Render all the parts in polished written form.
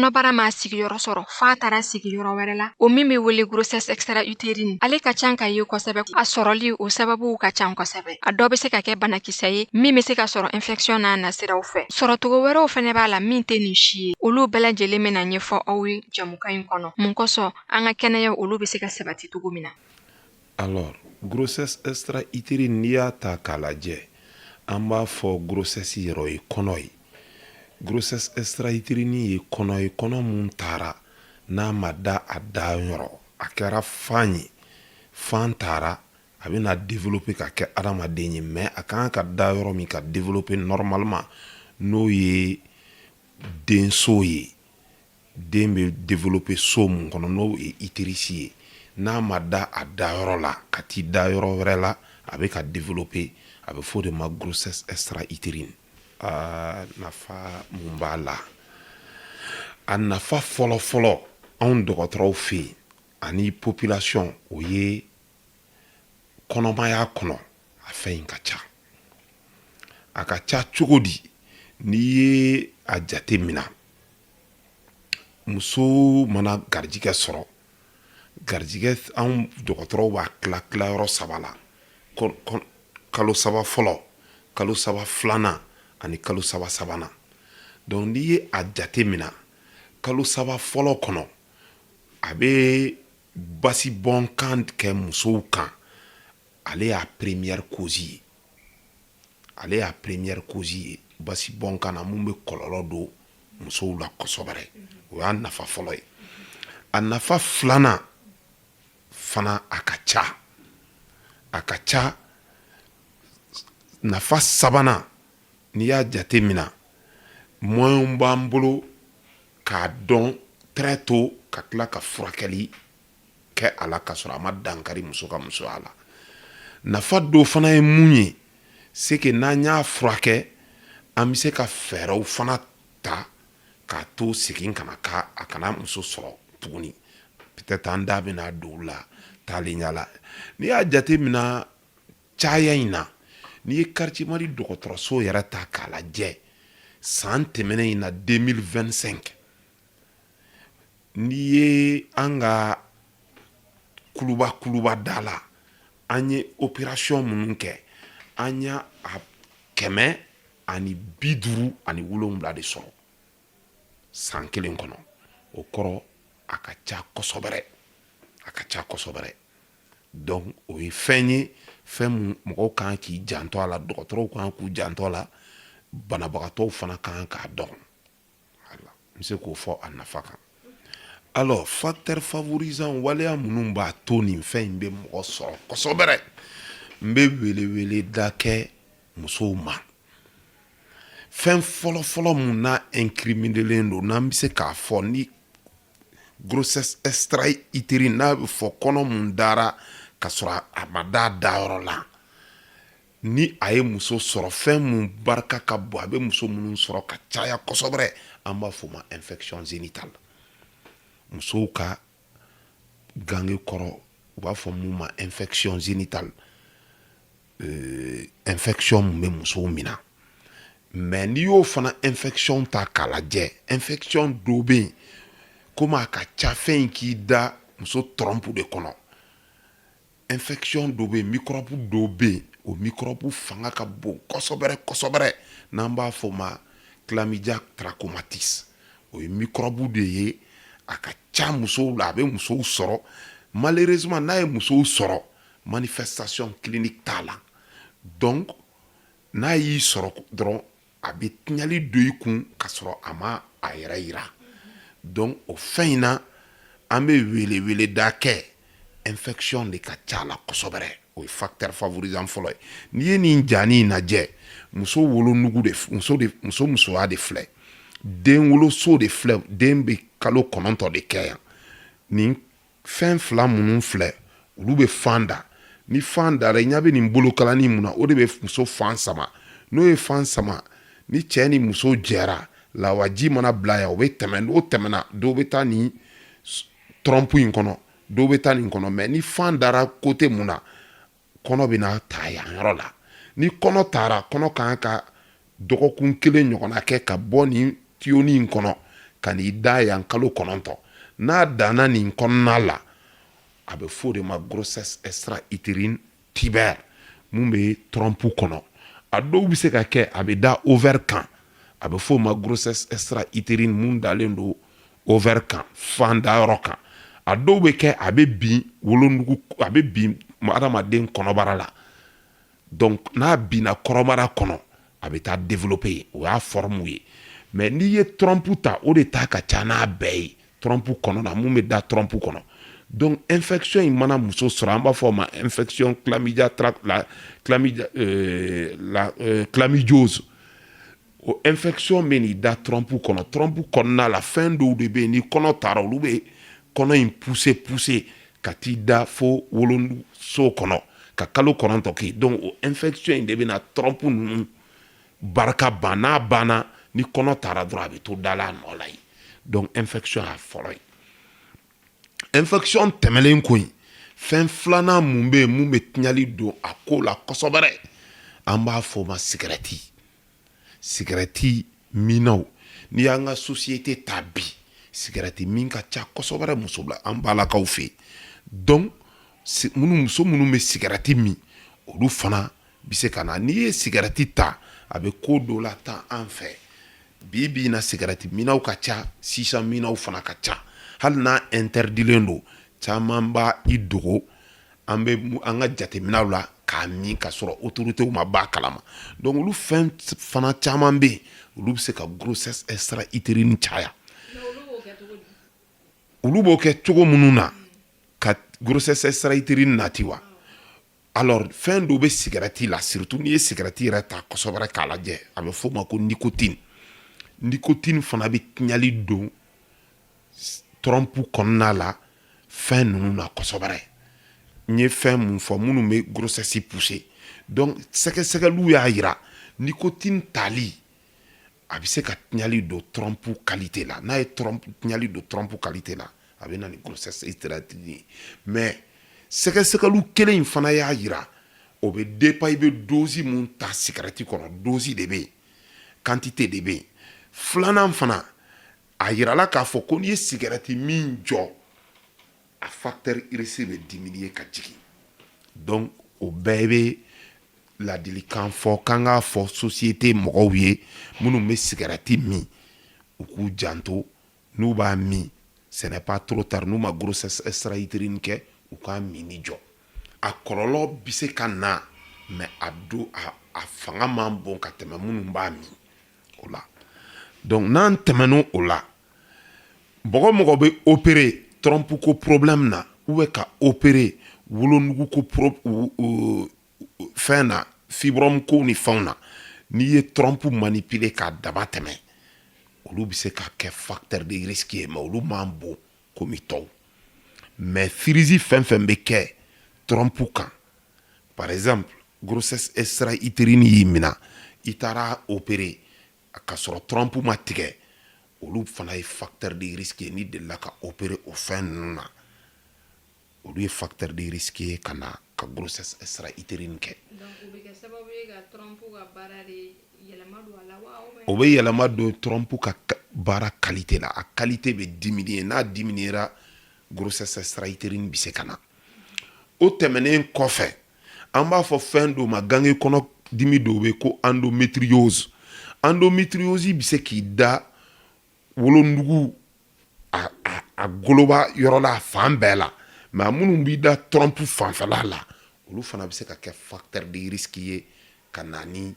Kɔnɔbara m'a sigiyɔrɔ sɔrɔ, f'a taara sigiyɔrɔ wɛrɛ la, o min bɛ wele grossesse extra-utérine. Ale ka ca ka ye kosɛbɛ. A sɔrɔli, o sababuw ka ca kosɛbɛ. A dɔ bɛ se ka kɛ banakisɛ ye min bɛ se ka sɔrɔ infection n'a nasiraw fɛ. Sɔrɔcogo wɛrɛw fɛnɛ b'a la min tɛ nin si ye. Olu bɛɛ lajɛlen bɛna ɲɛfɔ aw ye jamukan in kɔnɔ. Mun kosɔn an ka kɛnɛya, olu bɛ se ka sabati cogo min na. Alors, grossesse extra-utérine, n'i y'a ta k'a lajɛ, an b'a fɔ grossesse yɛrɛ ye kɔnɔ ye. Grossesse extra-utérine ye kɔnɔ ye, kɔnɔ mun taara n'a ma da a da yɔrɔ. A kɛra fan ye, fan taara, a bɛna développer ka kɛ adamaden ye, mais a kan ka da yɔrɔ min ka développer normalement, n'o ye denso ye, den bɛ développer so mun kɔnɔ, n'o ye utérus ye, n'a ma da a dayɔrɔ la ka t'i da yɔrɔ wɛrɛ la, a bɛ ka développer, a bɛ fɔ o de ma grossesse extra-utérine. Aa, nafa mun b'a la? A nafa fɔlɔ fɔlɔ anw dɔgɔtɔrɔw fɛ yen ani population, o ye kɔnɔmaya kɔnɔ, a fɛn in ka ca. A ka ca cogo di? N'i ye a jate minɛ, muso mana garijɛgɛ sɔrɔ, garijɛgɛ, anw dɔgɔtɔrɔw b'a tila tilayɔrɔ saba la: kalo 3 fɔlɔ, kalo 3 filanan ani kalo 3 sabanan. Donc n'i ye a jate minɛ, kalo 3 fɔlɔ kɔnɔ, a bɛ basibɔnkan kɛ musow kan. Ale y'a première cause ye, ale y'a première cause ye basibɔnkan na mun bɛ kɔlɔlɔ don musow la kosɛbɛ. O y'a nafa fɔlɔ ye. A nafa filanan fana, a ka ca, a ka ca. Nafa sabanan, n'i y'a jate minɛ, moyen b'an bolo k'a dɔn très tôt, ka tila ka furakɛli kɛ a la ka sɔrɔ a ma dankari muso ka musoya la. Nafa dɔ fana ye mun ye? C'est que n'an y'a furakɛ, an bɛ se ka fɛɛrɛw fana ta k'a to segin kana ka a kana muso sɔrɔ tuguni. Peut-être an da bɛna don o la taalen ɲɛ la. N'i y'a jate minɛ caya in na, n'i ye Quartier Mali dɔgɔtɔrɔso yɛrɛ ta k'a lajɛ san tɛmɛnen in na, 2025, n'i ye an ka kuluba kuluba da la, an ye opération minnu kɛ, an y'a a 157 de sɔrɔ san kelen kɔnɔ. O kɔrɔ, a ka ca kosɛbɛ, a ka ca kosɛbɛ. Donc o ye fɛn ye, fɛn mun mɔgɔw kan k'i janto a la, dɔgɔtɔrɔw kan k'u janto a la, banabagatɔw fana kan k'a dɔn. N bɛ se k'o fɔ a nafa kan. Alors, facteur favorisant, waleya minnu b'a to nin fɛn in bɛ mɔgɔ sɔrɔ kosɛbɛ, n bɛ wele da kɛ musow ma. Fɛn fɔlɔ-fɔlɔ mun n'a incriminélen don, n'an bɛ se k'a fɔ ni grossesse extra-utérine, n'a bɛ fɔ kɔnɔ mun dara ka sɔrɔ a ma da dayɔrɔ la, ni a ye muso sɔrɔ, fɛn mun barika ka bon, a bɛ muso minnu sɔrɔ ka caya kosɛbɛ, an b'a fɔ o ma infection génitale. Musow ka gange kɔrɔ, u b'a fɔ mun ma infection génitale, infection mun bɛ musow minɛ. Mais n'i y'o fana infection ta k'a lajɛ, infection dɔw bɛ yen, komi a ka ca fɛn in k'i da muso trompe de kɔnɔ, infection dɔ bɛ yen, microbe dɔw bɛ yen, o microbe fanga ka bon kosɛbɛ kosɛbɛ, n'an b'a fɔ o ma Chlamydia trachomatis. O ye microbe de ye, a ka ca musow la, a bɛ musow sɔrɔ. Malheureusement, n'a ye musow sɔrɔ, manifestation clinique t'a la. Donc n'a y'i sɔrɔ dɔrɔn, a bɛ tiɲɛli don i kun ka sɔrɔ a ma a yɛrɛ yira. Donc o fɛn in na, an bɛ wele weleda kɛ, infection de ka ca la kosɛbɛ. O ye facteur favorisant fɔlɔ ye. N'i ye nin jani in lajɛ, muso wolonugu de, muso de, muso musoya de filɛ, den woloso de filɛ, den bɛ kalo 9 de kɛ yan. Nin fɛn fila minnu filɛ, olu bɛ fan da. Ni fan dara, i ɲɛ bɛ nin bolokalanin mun na, o de bɛ muso fan sama. N'o ye fan sama, ni cɛ ni muso jɛra, lawaji mana bila yan, o bɛ tɛmɛ. N'o tɛmɛna, dɔw bɛ taa nin trompe in kɔnɔ, dɔw bɛ taa nin kɔnɔ. Mais ni fan dara côté mun na, kɔnɔ bɛ na ta yan yɔrɔ la. Ni kɔnɔ taara, kɔnɔ kan ka dɔgɔkun kelen ɲɔgɔnna kɛ ka bɔ nin tuyau in kɔnɔ ka na ka n'i da yan kalo 9. N'a danna nin kɔnɔna la, a bɛ fɔ o de ma grossesse extra-utérine tubaire, mun bɛ trompe kɔnɔ. A dɔw bɛ se ka kɛ a bɛ da ovaire kan, a bɛ fɔ o ma grossesse extra-utérine mun dalen don ovaire kan, fan dayɔrɔ kan. A dɔw bɛ kɛ a bɛ bin wolonugu, a bɛ bin adamaden kɔnɔbara la. Donc n'a binna kɔnɔbara kɔnɔ, a bɛ taa développer yen. O y'a forme ye. Mais n'i ye trompe ta, o de ta ka ca n'a bɛɛ ye, trompe kɔnɔ na, mun bɛ da trompe kɔnɔ. Donc infection in mana muso sɔrɔ, an b'a fɔ o ma infection chlamydia, la chlamydia, la chlamydiose. O infection bɛ n'i da trompe kɔnɔ. Trompe kɔnɔna la, fɛn dɔw de bɛ yen, ni kɔnɔ taara, olu bɛ kɔnɔ in pousser pousser ka t'i da fo woloso kɔnɔ ka kalo 9 kɛ. Donc o infection in de bɛ na trompe ninnu barika ban. N'a banna, ni kɔnɔ taara dɔrɔn, a bɛ to da la a nɔ la yen. Donc infection y'a fɔlɔ ye. Infection tɛmɛlen ko in, fɛn filanan mun bɛ yen mun bɛ tiɲɛli don a ko la kosɛbɛ? An b'a fɔ o ma sigɛrɛti, sigɛrɛti minnaw. N'i y'an ka société ta bi, sigɛrɛti min ka ca kosɛbɛ muso la, an balakaw fɛ yen. Donc minnu, muso minnu bɛ sigɛrɛti min, olu fana bɛ se ka na. N'i ye sigɛrɛti ta, a bɛ ko dɔ la tan an fɛ bi bi in na. Sigɛrɛti minnaw ka ca, chicha minnaw fana ka ca. Hali n'a interdilen don, caman b'a i dogo an bɛ an ka jateminɛw la k'a min ka sɔrɔ autorités ma b'a kalama. Donc olu fɛn fana caman bɛ yen, olu bɛ se ka grossesse extra-utérine caya. Olu b'o kɛ cogo minnu na ka grossesse extra-utérine nati wa? Alors fɛn dɔ bɛ sigɛrɛti la, surtout n'i ye sigɛrɛti yɛrɛ ta kosɛbɛ k'a lajɛ, a bɛ f'o ma ko nicotine. Nicotine fana bɛ tiɲɛli don trompe kɔnɔna la, fɛn ninnu na kosɛbɛ. N ye fɛn mun fɔ minnu bɛ grossesse pousser, donc sɛgɛsɛgɛliw y'a yira, nicotine tali, a bɛ se ka tiɲɛli don trompe qualité la. N'a ye trompe tiɲɛli don trompe qualité la, a bɛ na ni grossesse extra-utérine ye. Mais sɛgɛsɛgɛliw kelen in fana y'a yira, o bɛ dépend i bɛ dose mun ta sigɛrɛti kɔnɔ. Dose de bɛ yen, quantité de bɛ yen. Filanan fana, a yirala k'a fɔ ko n'i ye sigɛrɛti min jɔ, a facteur risque bɛ diminuer ka jigin. Donc o bɛɛ bɛ ladilikan fɔ k'an k'a fɔ société mɔgɔw ye, minnu bɛ sigɛrɛti min, u k'u janto n'u b'a min. Ce n'est pas trop tard. N'u ma grossesse extra-utérine kɛ, u k'a minni jɔ. A kɔlɔlɔ bɛ se ka na, mais a do a fanga man bon ka tɛmɛ minnu b'a min o la. Donc n'an tɛmɛn'o o la, mɔgɔ mɔgɔ bɛ opérer trompe ko problème na, ou bien ka opérer wolonugu ko fɛn na, fibrome ko ni fɛnw na, n'i ye trompe manipuler k'a dama tɛmɛ, olu bɛ se ka kɛ facteur de risque ye, mais olu man bon komi tɔw. Mais chirurgie fɛn fɛn bɛ kɛ trompe kan, par exemple grossesse extra-utérine y'i minɛ, i taara opérer ka sɔrɔ trompe ma tigɛ, olu fana ye facteur de risque ye. N'i delila ka opérer o fɛn ninnu na, olu ye facteur de risque ye ka na ka grossesse extra-utérine kɛ. Donc o bɛ kɛ sababu ye ka trompe ka baara de yɛlɛma don a la wa? O bɛ yɛlɛma don trompe ka baara qualité la. A qualité bɛ diminuer. N'a diminuera, grossesse extra-utérine bɛ se ka na. O tɛmɛnen kɔfɛ, an b'a fɔ fɛn dɔw ma, gange kɔnɔ dimi dɔw bɛ ko endométriose. Endométriose bɛ se k'i da wolonugu a goloba yɔrɔ la, a fan bɛɛ la, mais a minnu b'i da trompe fanfɛla la, olu fana bɛ se ka kɛ facteur de risque ye ka na ni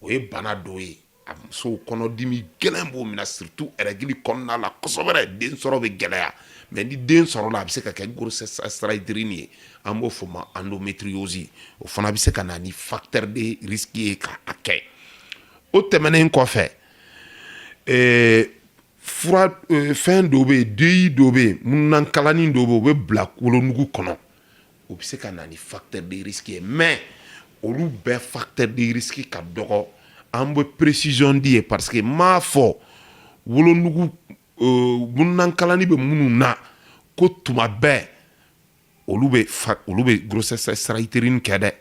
o ye. Bana dɔ ye, a musow kɔnɔdimi gɛlɛn b'o minɛ, surtout règle kɔnɔna la kosɛbɛ, den sɔrɔ bɛ gɛlɛya. Mais ni den sɔrɔla, a bɛ se ka kɛ grossesse extra-utérine ye. An b'o fɔ ma endométriose. O fana bɛ se ka na ni facteur de risque ye ka a kɛ. O tɛmɛnen kɔfɛ, fura fɛn dɔw bɛ yen, DI dɔw bɛ yen, mununakalanin dɔw bɛ yen, o bɛ bila wolonugu kɔnɔ, o bɛ se ka na ni facteur de risque ye. Mais olu bɛɛ facteur de risque ka dɔgɔ. An bɛ précision di ye, parce que n m'a fɔ wolonugu mununakalanin bɛ minnu na ko tuma bɛɛ olu bɛ grossesse extra-utérine kɛ dɛ.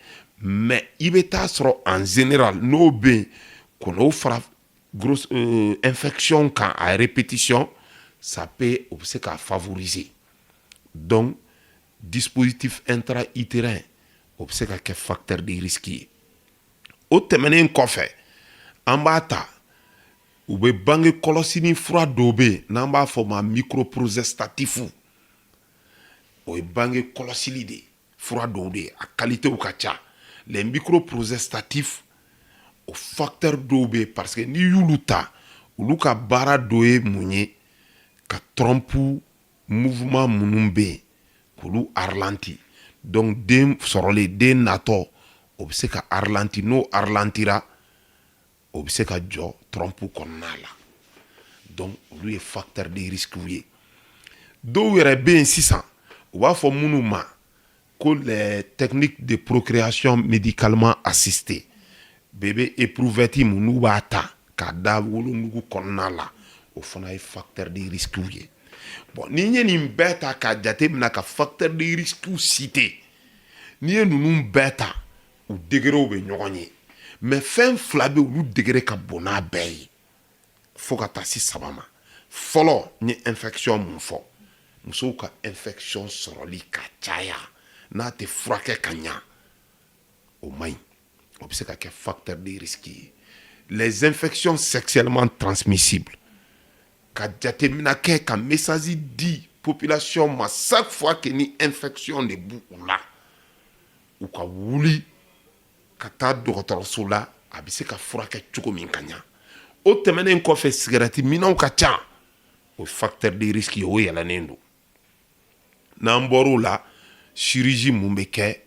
Mais i bɛ taa sɔrɔ, en général, n'o bɛ yen, kɔnɔw fara grosse infection kan à répétition. Ça peut, o bɛ se k'a favoriser. Donc dispositif intra-utérin, o bɛ se ka kɛ facteur de risque ye. O tɛmɛnen kɔfɛ, an b'a ta, u bɛ bange kɔlɔsi ni fura dɔw bɛ yen n'an b'a fɔ o ma microprogestatif. O ye bange kɔlɔsili de ye, fura dɔw de ye, a qualitéw ka ca. Les microprogestatifs, o facteur dɔw bɛ yen, parce que n'i y'olu ta, olu ka baara dɔ ye mun ye? Ka trompe mouvement minnu bɛ yen, k'olu ralenti. Donc den sɔrɔlen, den natɔ, o bɛ se ka ralenti. N'o ralentira, o bɛ se ka jɔ trompe kɔnɔna la. Donc olu ye facteur de risque ye. Dɔw yɛrɛ bɛ yen sisan, u b'a fɔ minnu ma ko les techniques de procréation médicalement assistée, bébé éprouvette mun n'u b'a ta k'a da wolonugu kɔnɔna la, o fana ye facteur de risque ye. Bon, ni ye nin bɛɛ ta k'a jate minɛ, ka facteur de risque citer, n'i ye ninnu bɛɛ ta, u degrés bɛ ɲɔgɔn ye. Mais fɛn fila bɛ, olu degré ka bon n'a bɛɛ ye, fo ka taa se saba ma. Fɔlɔ, n ye infection mun fɔ? Musow ka infection sɔrɔli ka caya, n'a tɛ furakɛ ka ɲa, o man ɲi, o bɛ se ka kɛ facteur de risque ye. Les infections sexuellement transmissibles, ka jateminɛ kɛ, ka message di population ma, chaque fois que ni infection de b'u la, u ka wuli ka taa dɔgɔtɔrɔso la, a bɛ se ka furakɛ cogo min ka ɲa. O tɛmɛnen kɔfɛ, sigɛrɛti minɛnw ka ca, o facteur de risque ye, o yɛlɛnnen don. N'an bɔr'o la, chirurgie mun bɛ kɛ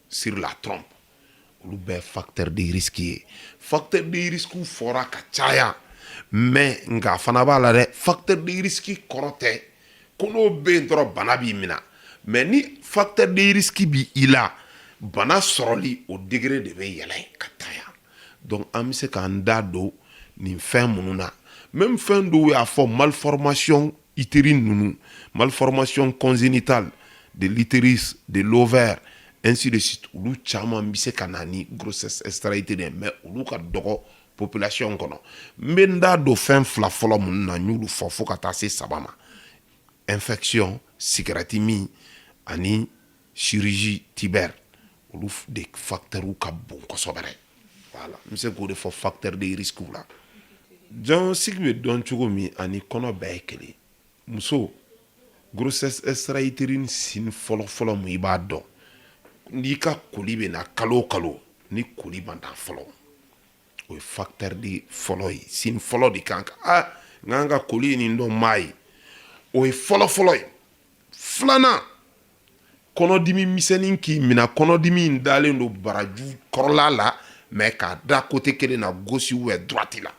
sur la trompe, olu bɛɛ facteur de risque ye. Facteur de risque fɔra ka caya, mais nka a fana b'a la dɛ. Facteur de risque kɔrɔ tɛ ko n'o bɛ yen dɔrɔn, bana b'i minɛ. Mais ni facteur de risque bi i la, bana sɔrɔli, o degré de bɛ yɛlɛ ka taa. Donc an bɛ se k'an da don nin fɛn minnu na. Même fɛn dɔw y'a fɔ, malformation utérine ninnu, malformation congénitale de l'utérus, de l'ovaire, ainsi de suite, olu caman bɛ se ka na ni grossesse extra-utérine, mais olu ka dɔgɔ population kɔnɔ. N bɛ n da don fɛn fila fɔlɔ minnu na, n y'olu fɔ, fo ka taa se saba ma: infection, sigɛrɛti min ani chirurgie tubaire. Olu de facteurs ka bon kosɛbɛ. Voilà, n bɛ se k'o de fɔ facteur de risque la. Diagnostic bɛ dɔn cogo min ani kɔnɔ bɛɛ ye kelen. Muso, grossesse extra-utérine signe fɔlɔ fɔlɔ mun i b'a dɔn? N'i ka koli bɛ na kalo o kalo, ni koli ma na fɔlɔ, o ye facteur de fɔlɔ ye, signe fɔlɔ de kan ka n kan ka koli ye nin dɔn maa ye, o ye fɔlɔ fɔlɔ ye. Filanan, kɔnɔdimi misɛnnin k'i minɛ, kɔnɔdimi in dalen don baraju kɔrɔla la, mais k'a da côté kelen na, gauche ou droite la,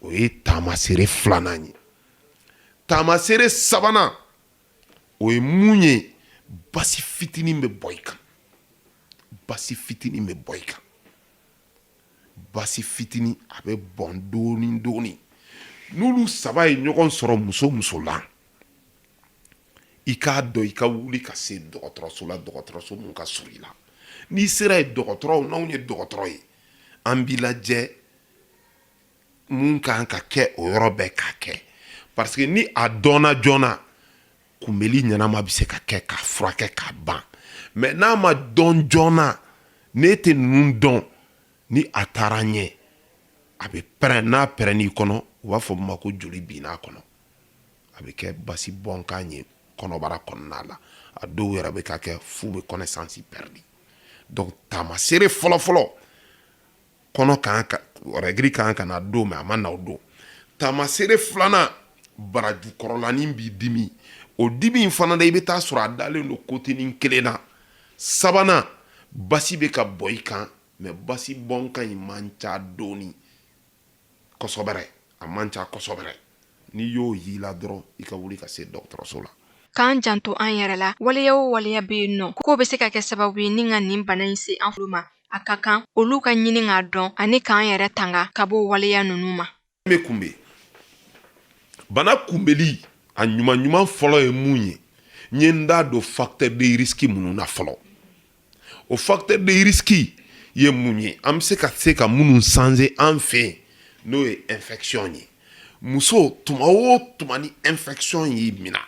o ye taamasere filanan ye. Taamasere sabanan, o ye mun ye? Basi fitinin bɛ bɔ i kan, basi fitinin bɛ bɔ i kan, basi fitinin, a bɛ bɔn dɔɔni dɔɔni. N'olu saba ye ɲɔgɔn sɔrɔ muso muso la, i k'a dɔn, i ka wuli ka se dɔgɔtɔrɔso la, dɔgɔtɔrɔso mun ka surun i la. N'i sera yen, dɔgɔtɔrɔw, n'anw ye dɔgɔtɔrɔ ye, an b'i lajɛ, mun kan ka kɛ o yɔrɔ bɛɛ k'a kɛ, parce que ni a dɔnna joona, kunbɛli ɲɛnama bɛ se ka kɛ k'a furakɛ k'a ban. Mais n'a ma dɔn joona, n'e tɛ ninnu dɔn, ni a taara ɲɛ, a bɛ pɛrɛn. N'a pɛrɛnn'i kɔnɔ, u b'a fɔ min ma ko joli binn'a kɔnɔ, a bɛ kɛ basi bɔnkan ye kɔnɔbara kɔnɔna la. A dɔw yɛrɛ bɛ ka kɛ f'u bɛ connaissance perdre. Donc taamasere fɔlɔ fɔlɔ, kɔnɔ kan ka règle kan ka na don, mais a ma na o don. Taamasere filanan, baraju kɔrɔlanin b'i dimi, o dimi in fana na, i bɛ taa sɔrɔ a dalen don côté kelen na. Sabanan, basi bɛ ka bɔ i kan, mais basi bɔnkan in man ca dɔɔni kosɛbɛ, a man ca kosɛbɛ. N'i y'o y'i la dɔrɔn, i ka wuli ka se dɔgɔtɔrɔso la. K'an janto an yɛrɛ la, waleya o waleya bɛ yen nɔ k'o bɛ se ka kɛ sababu ye ni ka nin bana in se an ma, a ka kan olu ka ɲini k'a dɔn ani k'an yɛrɛ tanga ka bɔ waleya ninnu ma. Bɛ kunbɛn, bana kunbɛli a ɲuman ɲuman fɔlɔ ye mun ye? N ye n da don facteur de risque minnu na fɔlɔ. O facteur de risque ye mun ye, an bɛ se ka minnu changer an fɛ yen? N'o ye infection ye. Muso, tuma o tuma ni infection y'i minɛ,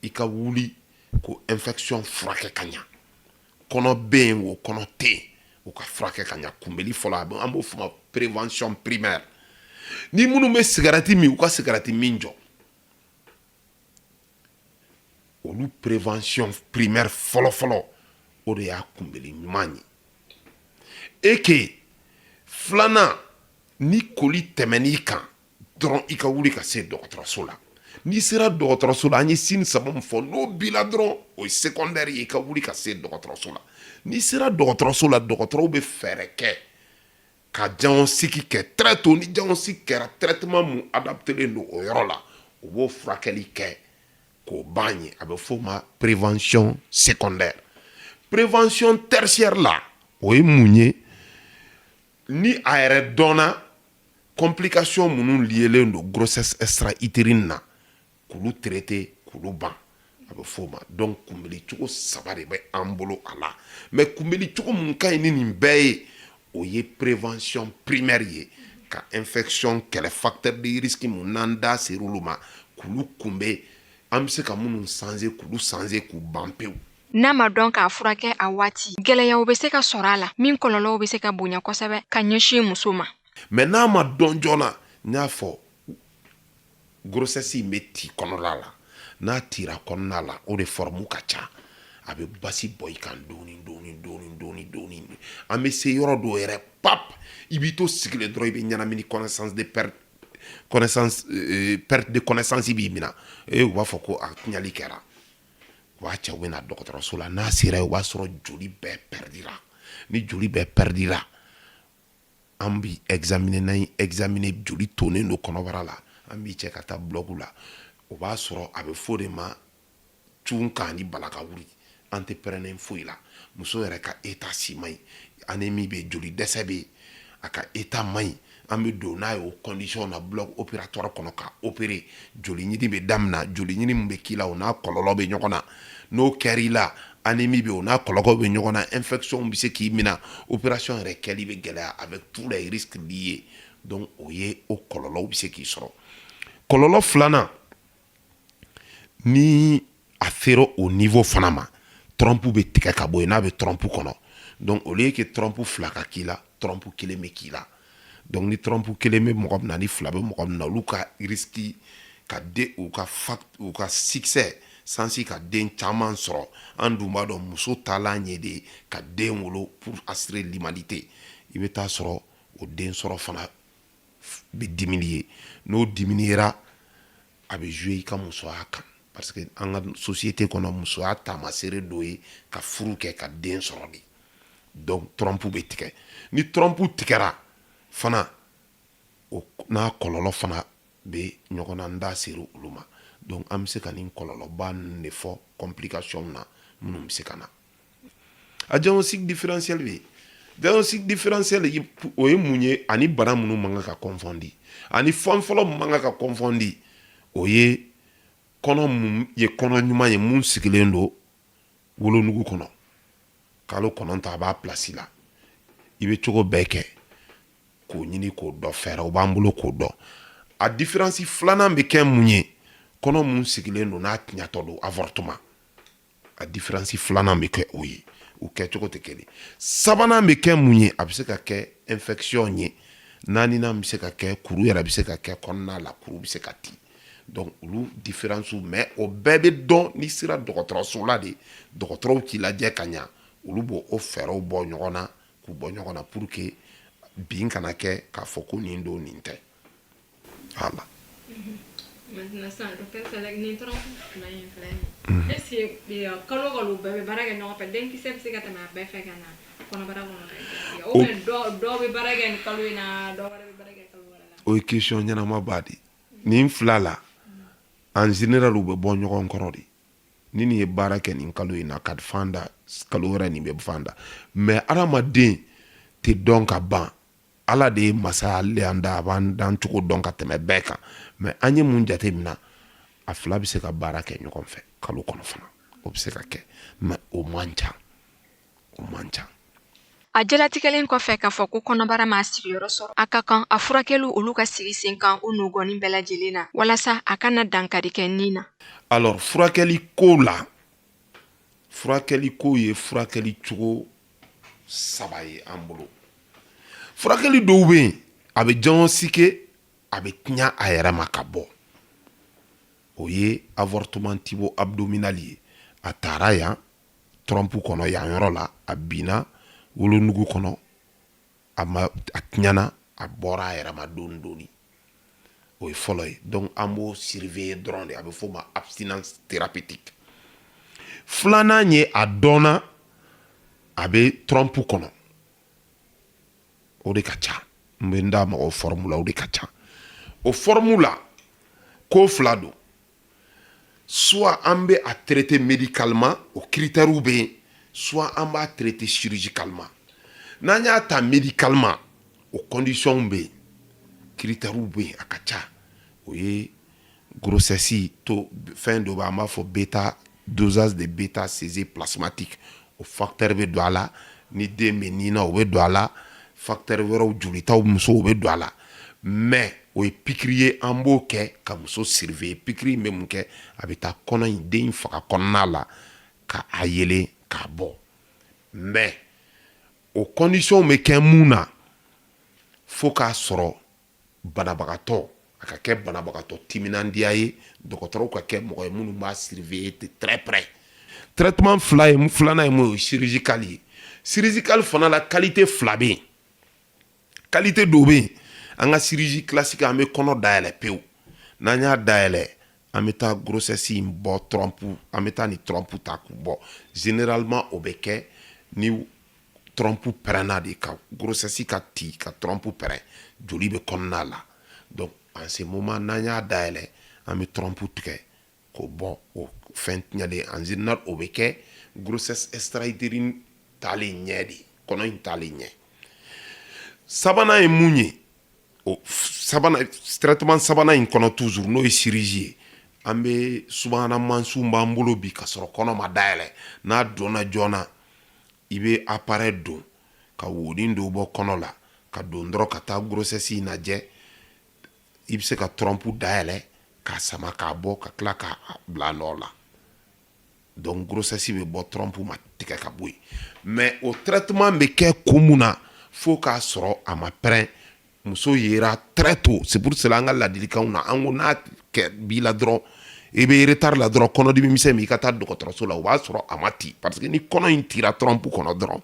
i ka wuli ko infection furakɛ ka ɲa. Kɔnɔ bɛ yen o, kɔnɔ tɛ yen, o ka furakɛ ka ɲa. Kunbɛli fɔlɔ, an b'o fɔ ma prévention primaire. Ni minnu bɛ sigarati min, u ka sigarati min jɔ. Olu prévention primaire fɔlɔ fɔlɔ, o de y'a kunbɛli ɲuman ye. Et que filanan, ni koli tɛmɛn'i kan dɔrɔn, i ka wuli ka se dɔgɔtɔrɔso la. N'i sera dɔgɔtɔrɔso la, an ye signe saba min fɔ, n'o b'i la dɔrɔn, o ye secondaire ye. I ka wuli ka se dɔgɔtɔrɔso la. N'i sera dɔgɔtɔrɔso la, dɔgɔtɔrɔw bɛ fɛɛrɛ kɛ ka diagnostic kɛ très tôt. Ni diagnostic kɛra, traitement mun adaptélen don o yɔrɔ la, u b'o furakɛli kɛ k'o ban ye. A bɛ f'o ma prévention secondaire. Prévention tertiaire la, o ye mun ye? Ni a yɛrɛ dɔnna complication minnu liélen don grossesse extra-utérine na, k'olu traiter, k'olu ban, a bɛ f'o ma. Donc kunbɛli cogo saba de bɛ an bolo a la. Mais kunbɛli cogo mun ka ɲi ni nin bɛɛ ye, o ye prévention primaire ye, ka infection kɛlɛ, facteur de risque mun n'an da ser'olu ma, k'olu kunbɛn, an bɛ se ka minnu changer, k'olu changer k'u ban pewu. N'a ma dɔn k'a furakɛ a waati, gwɛlɛyaw bɛ se ka sɔrɔ a la min kɔlɔlɔw bɛ se ka bonya kosɛbɛ ka ɲɛsin muso ma. Mais n'a ma dɔn joona, n y'a fɔ, grossesse in bɛ ti kɔnɔla la. N'a tira kɔnɔna la, o de forme ka ca. A bɛ basi bɔ i kan dɔɔni dɔɔni dɔɔni dɔɔni dɔɔni. An bɛ se yɔrɔ dɔw yɛrɛ, pap, i b'i to sigilen dɔrɔn, i bɛ ɲɛnamini, connaissance de perte connaissance, perte de connaissance b'i minɛ. Ee, u b'a fɔ ko a tiɲɛli kɛra. U b'a cɛ, u bɛ na dɔgɔtɔrɔso la. N'a sera yen, o b'a sɔrɔ joli bɛɛ perdira. Ni joli bɛɛ perdira, an bi examiner. N'an ye examiner, joli tonnen don kɔnɔbara la, an b'i cɛ ka taa bloc la. O b'a sɔrɔ a bɛ fɔ de ma cun kan ni bala ka wuli. An tɛ pɛrɛnnen foyi la. Muso yɛrɛ ka état si man ɲi, anémie bɛ, joli dɛsɛ bɛ yen, a ka état man ɲi. An bɛ don n'a ye o condition na bloc opératoire kɔnɔ ka opérer. Joli ɲini bɛ daminɛ. Joli ɲini min bɛ k'i la, o n'a kɔlɔlɔ bɛ ɲɔgɔn na. N'o kɛr'i la, anémie bɛ, o n'a kɔlɔlɔ bɛ ɲɔgɔn na, infection bɛ se k'i minɛ, opération yɛrɛ kɛli bɛ gɛlɛya avec tous les risques liés. Donc o ye o kɔlɔlɔw bɛ se k'i sɔrɔ. Kɔlɔlɔ filanan, ni a sera o niveau fana ma, trompe bɛ tigɛ ka bɔ yen. N'a bɛ trompe kɔnɔ, donc au lieu que trompe fila ka k'i la, trompe kelen bɛ k'i la. Donc ni trompe kelen bɛ mɔgɔ min na, ni fila bɛ mɔgɔ min na, olu ka risque ka den u ka fa u ka succès chance ka den caman sɔrɔ. An dun b'a dɔn, muso taalan ye de ka den wolo pour assurer l'humanité. I bɛ taa sɔrɔ o den sɔrɔ fana bɛ diminuer. N'o diminuera, a bɛ jouer i ka musoya kan, parce que an ka société kɔnɔ, musoya taamasere dɔ ye ka furu kɛ, ka den sɔrɔ de. Donc trompe bɛ tigɛ. Ni trompe tigɛra fana, o n'a kɔlɔlɔ fana bɛ ɲɔgɔn na. N da sera olu ma. Donc an bɛ se ka nin kɔlɔlɔba ninnu de fɔ complication na minnu bɛ se ka na. A diagnostic différentiel bɛ yen. Diagnostic différentiel, o ye mun ye? Ani bana minnu man kan ka confondi, ani fɛn fɔlɔ min man kan ka confondi, o ye kɔnɔ mun ye? Kɔnɔ ɲuman ye mun sigilen don wolonugu kɔnɔ kalo 9, a b'a place la. I bɛ cogo bɛɛ kɛ k'o ɲini k'o dɔn, fɛɛrɛw b'an bolo k'o dɔn. A différence filanan bɛ kɛ mun ye? Kɔnɔ mun sigilen don, n'a tiɲɛtɔ don, avortement, a différence filanan bɛ kɛ o ye. U kɛcogo tɛ kelen. Sabanan bɛ kɛ mun ye? A bɛ se ka kɛ infection ye. Naaninan bɛ se ka kɛ kuru yɛrɛ bɛ se ka kɛ kɔnɔna la, kuru bɛ se ka ti. Donc olu différence, mais o bɛɛ bɛ dɔn n'i sera dɔgɔtɔrɔso la de. Dɔgɔtɔrɔw k'i lajɛ ka ɲa, olu b'o o fɛɛrɛw bɔ ɲɔgɔn na, k'u bɔ ɲɔgɔn na pour que bin kana kɛ k'a fɔ ko nin don, nin tɛ. Voilà. Maintenant sisan, docteur Salek, nin trompe fila in filɛ nin ye, est ce que kalo kalo bɛɛ bɛ baara kɛ ɲɔgɔn fɛ? Denkisɛ bɛ se ka tɛmɛ a bɛɛ fɛ ka na kɔnɔbara kɔnɔ ka gɛrɛsɛgɛ, ou bien dɔw bɛ baara kɛ nin kalo in na, dɔw wɛrɛ bɛ baara kɛ kalo wɛrɛ la? O ye question ɲɛnama ba de. Nin fila la, en général, u bɛ bɔ ɲɔgɔn kɔrɔ de. Ni nin ye baara kɛ nin kalo in na ka fan da, kalo wɛrɛ nin bɛ fan da. Mais adamaden tɛ dɔn ka ban. Ala de ye masa, ale y'an da, a b'an dan cogo dɔn ka tɛmɛ bɛɛ kan. Mais an ye mun jate minɛ? A fila bɛ se ka baara kɛ ɲɔgɔn fɛ kalo kɔnɔ fana, o bɛ se ka kɛ, mais o man ca, o man ca. A jɛlatigɛlen kɔfɛ k'a fɔ ko kɔnɔbara m'a sigiyɔrɔ sɔrɔ, a ka kan a furakɛliw olu ka sigi sen kan o nɔgɔnin bɛɛ lajɛlen na, walasa a kana dankari kɛ nin na. Alors, furakɛli ko la, furakɛli ko ye furakɛli cogo saba ye an bolo. Furakɛli dɔw bɛ yen, a bɛ diagnostiquer, a bɛ tiɲɛ a yɛrɛ ma ka bɔ. O ye avortement tubo abdominal ye. A taara yan trompe kɔnɔ, yan yɔrɔ la, a binna wolonugu kɔnɔ, a ma a tiɲɛna, a bɔra a yɛrɛ ma dɔɔni dɔɔni. O ye fɔlɔ ye. Donc an b'o surveiller dɔrɔn de, a bɛ f'o ma abstinence thérapeutique. Filanan ye, a dɔnna a bɛ trompe kɔnɔ, o de ka ca. N bɛ n da mɔgɔw forme la, o de ka ca. O forme la, ko fila don: soit an bɛ a traiter médicalement, o critères bɛ yen, soit an b'a traiter chirurgicalement. N'an y'a ta médicalement, o conditions bɛ yen, critères bɛ yen, a ka ca. O ye grossesse to fɛn dɔ bɛ, an b'a fɔ bêta, dosage de bêta HCG plasmatique, o facteur bɛ don a la. Ni den bɛ nin na, o bɛ don a la. Facteur wɛrɛw, jolitaw, musow bɛ don a la. Mais o ye pikiri ye, an b'o kɛ ka muso surveiller. Pikiri in bɛ mun kɛ? A bɛ taa kɔnɔ in, den in faga kɔnɔna la, ka a yelen k'a bɔ. Mais o condition bɛ kɛ mun na? Fo k'a sɔrɔ banabagatɔ a ka kɛ banabagatɔ timinandiya ye, dɔgɔtɔrɔw ka kɛ mɔgɔ ye minnu b'a surveiller de très près. Traitement fila ye, filanan ye mun ye? O ye chirurgical ye. Chirurgical fana la, qualité fila bɛ yen. Qualité dɔw bɛ yen, an ka chirurgie classique, an bɛ kɔnɔ dayɛlɛ pewu. N'an y'a dayɛlɛ, an bɛ taa grossesse in bɔ trompe, an bɛ taa ni trompe ta k'u bɔ. Généralement o bɛ kɛ ni trompe pɛrɛnna de, ka grossesse ka ti ka trompe pɛrɛn, joli bɛ kɔnɔna la. Donc en ce moment, n'an y'a dayɛlɛ, an bɛ trompe tigɛ k'o bɔ, o fɛn tiɲɛlen. En général o bɛ kɛ grossesse extra-utérine taalen ɲɛ de, kɔnɔ in taalen ɲɛ. Sabanan ye mun ye? O sabanan, traitement sabanan in kɔnɔ toujours, n'o ye chirurgie ye, an bɛ subahana mansinw b'an bolo bi, ka sɔrɔ kɔnɔ ma dayɛlɛ, n'a donna joona, i bɛ appareil don ka wonin dɔw bɔ kɔnɔ la, ka don dɔrɔn ka taa grossesse in lajɛ. I bɛ se ka trompe dayɛlɛ k'a sama k'a bɔ, ka tila k'a bila a nɔ la. Donc grossesse bɛ bɔ, trompe ma tigɛ ka bɔ yen. Mais o traitement bɛ kɛ kun mun na? Fo k'a sɔrɔ a ma pɛrɛn, muso yera très tôt. C'est pour cela an ka ladilikanw na, an ko n'a kɛ b'i la dɔrɔn, i bɛ retard la dɔrɔn, kɔnɔdimi misɛn min, i ka taa dɔgɔtɔrɔso la, o b'a sɔrɔ a ma ci. Parce que ni kɔnɔ in tira trompe kɔnɔ dɔrɔn,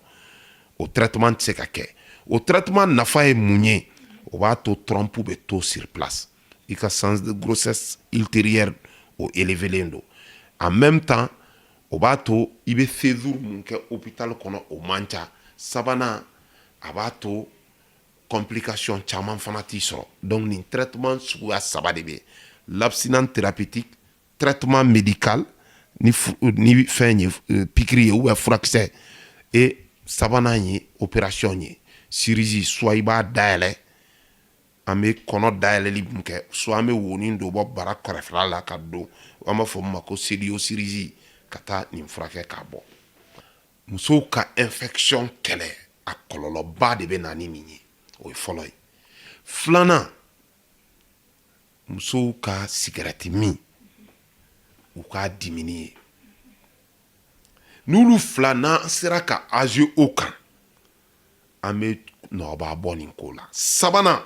o traitement tɛ se ka kɛ. O traitement nafa ye mun ye? O b'a to trompe bɛ to sur place, i ka chance de grossesse ultérieure o élevé don. En même temps, o b'a to i bɛ séjour mun kɛ hôpital kɔnɔ, o man ca. Sabanan, a b'a to complication caman fana t'i sɔrɔ. Donc nin traitement suguya saba de bɛ: l'abstinence thérapeutique, traitement médical ni fɛn ye, pikiri ye ou bien furakisɛ, et sabanan ye opération ye, chirurgie. Soit i b'a dayɛlɛ, an bɛ kɔnɔ dayɛlɛli mun kɛ, soit an bɛ wonin dɔ bɔ bara kɛrɛfɛla la ka don, an b'a fɔ min ma ko chirurgie, ka taa nin furakɛ k'a bɔ. Musow ka infection kɛlɛ, a kɔlɔlɔba de bɛ na ni nin ye. O ye fɔlɔ ye. Filanan, musow ka sigɛrɛti min, u k'a diminuer. N'olu fila, n'an sera ka agir o kan, an bɛ nɔba bɔ nin ko la. Sabanan,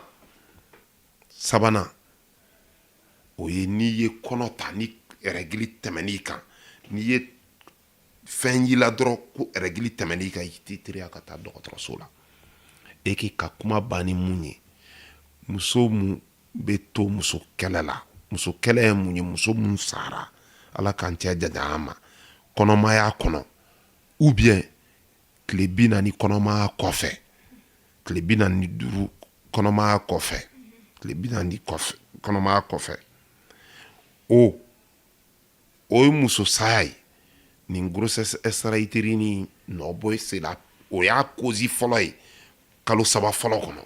o ye n'i ye kɔnɔ ta, ni règle tɛmɛn'i kan, n'i ye fɛn y'i la dɔrɔn ko règle tɛmɛn'i kan, i t'i teliya ka taa dɔgɔtɔrɔso la. E k'i ka kuma ban ni mun ye? Muso mun bɛ to muso kɛlɛ la, muso kɛlɛ ye mun ye? Muso mun sara, Ala k'an cɛ janya an ma, kɔnɔmaya kɔnɔ ou bien tile 40 kɔnɔmaya kɔfɛ, tile 45 kɔnɔmaya kɔfɛ, tile 40 kɔfɛ, kɔnɔmaya kɔfɛ, o ye muso saya ye. Nin grossesse extra-utérine nɔ bɔ, c'est la, o y'a cause fɔlɔ ye kalo 3 fɔlɔ kɔnɔ.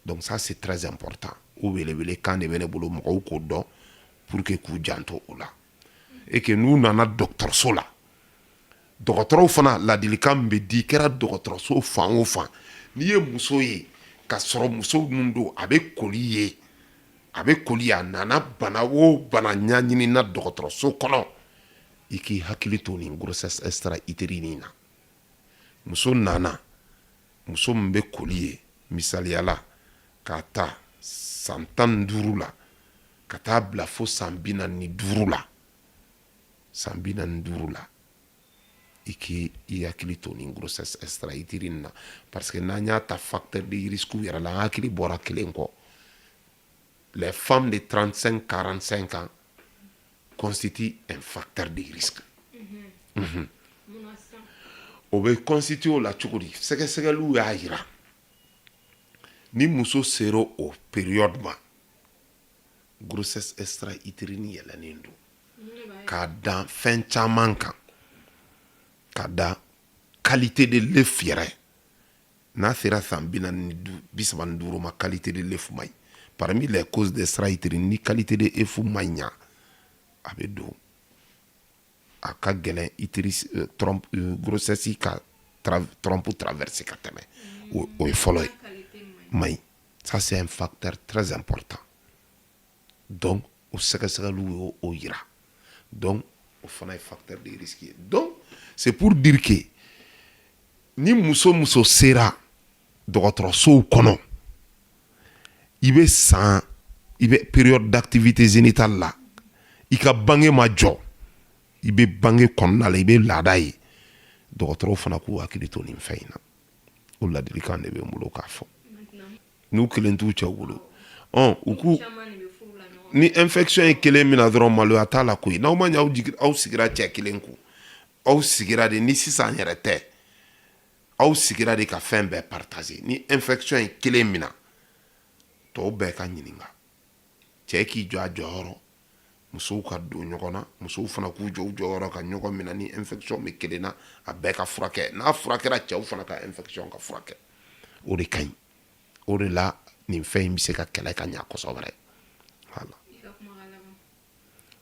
Donc ça, c'est très important. O welewele kan de bɛ ne bolo, mɔgɔw k'o dɔn pour que k'u janto o la, et que n'u nana dɔgɔtɔrɔso la, Dɔgɔtɔrɔw fana, ladilikan min bɛ di kɛra dɔgɔtɔrɔso fan o fan, n'i ye muso ye ka sɔrɔ muso min don, a bɛ koli ye, a bɛ koli, a nana bana o bana ɲɛɲini na dɔgɔtɔrɔso kɔnɔ, i k'i hakili to nin grossesse extra-utérine na. Muso nana, muso min bɛ koli ye, misaliya la, k'a ta san 15 la ka taa bila fo san 45 la, san 45 la, i k'i i hakili to nin grossesse extra-utérine na, parce que n'an y'a ta facteur de risque yɛrɛ la, an hakili bɔra kelen kɔ. Les femmes de 35 45 ans constituent un facteur de risque. O bɛ constituer o la cogo di? Sɛgɛsɛgɛliw y'a yira, ni muso sera o période ma, grossesse extra-utérine yɛlɛnnen don k'a dan fɛn caman kan, ka da qualité de l'œuf yɛrɛ. N'a sera san 40, 35 ma, qualité de l'œuf man ɲi. Parmi les causes d'extra-utérine, ni qualité de l'œuf man ɲa, a bɛ don, a ka gɛlɛn utérus, trompe, grossesse ka trompe traverser ka tɛmɛ. O ye fɔlɔ ye, man ɲi. Ça, c'est un facteur très important. Donc o sɛgɛsɛgɛliw y'o o yira. Donc o fana ye facteur de risque ye. Donc c'est pour dire que ni muso sera dɔgɔtɔrɔsow kɔnɔ, i bɛ san, i bɛ période d'activité génitale la, i ka bange ma jɔ, i bɛ bange kɔnɔna la, i bɛ laada ye, dɔgɔtɔrɔw fana k'u hakili to nin fɛn in na. O ladilikan de bɛ n bolo k'a fɔ. N'u kelen t'u cɛw bolo, ɔn, u k'u ni infection ye kelen min na dɔrɔn, maloya t'a la koyi. N'aw ma ɲɛ, aw jigi, aw sigira cɛ kelen kun, aw sigira de ni sisan yɛrɛ tɛ, aw sigira de ka fɛn bɛɛ partager. Ni infection ye kelen min na, tɔw bɛɛ ka ɲininka. Cɛ k'i jɔ a jɔyɔrɔ, musow ka don ɲɔgɔn na, musow fana k'u jɔ u jɔyɔrɔ ka ɲɔgɔn minɛ. Ni infection bɛ kelen na, a bɛɛ ka furakɛ. N'a furakɛra, cɛw fana ka infection ka furakɛ. O de ka ɲi. O de la nin fɛn in bɛ se ka kɛlɛ ka ɲa kosɛbɛ. Voilà,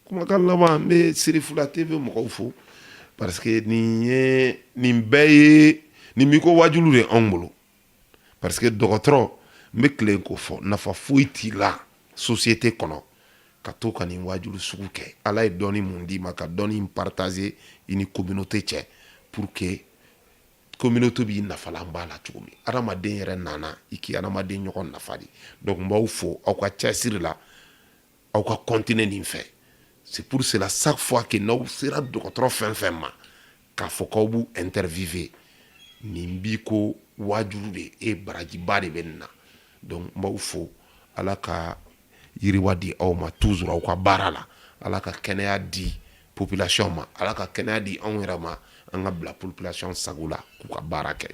kumakan laban, n bɛ Sirifula TV mɔgɔw fo, parce que nin ye, nin bɛɛ ye, nin b'i ko wajulu de anw bolo, parce que dɔgɔtɔrɔ, n bɛ tilen k'o fɔ, nafa foyi t'i la société kɔnɔ ka to ka nin wajulu sugu kɛ. Ala ye dɔnni mun d'i ma, ka dɔnni partager i ni communauté cɛ, pour que communauté b'i nafalan b'a la cogo min. Adamaden yɛrɛ nana i k'i adamaden ɲɔgɔn nafa de. Donc n b'aw fo aw ka cɛsiri la, aw ka continuer nin fɛ. C'est pour cela, chaque fois que n'aw sera dɔgɔtɔrɔ fɛn fɛn ma k'a fɔ k'aw b'u interviewer, nin b'i ko waajulu de e, barajiba de bɛ nin na. Donc n b'aw fo. Ala ka yiriwa di aw ma toujours aw ka baara la. Ala ka kɛnɛya di population ma. Ala ka kɛnɛya di anw yɛrɛ ma, an ka bila population sago la k'u ka baara kɛ.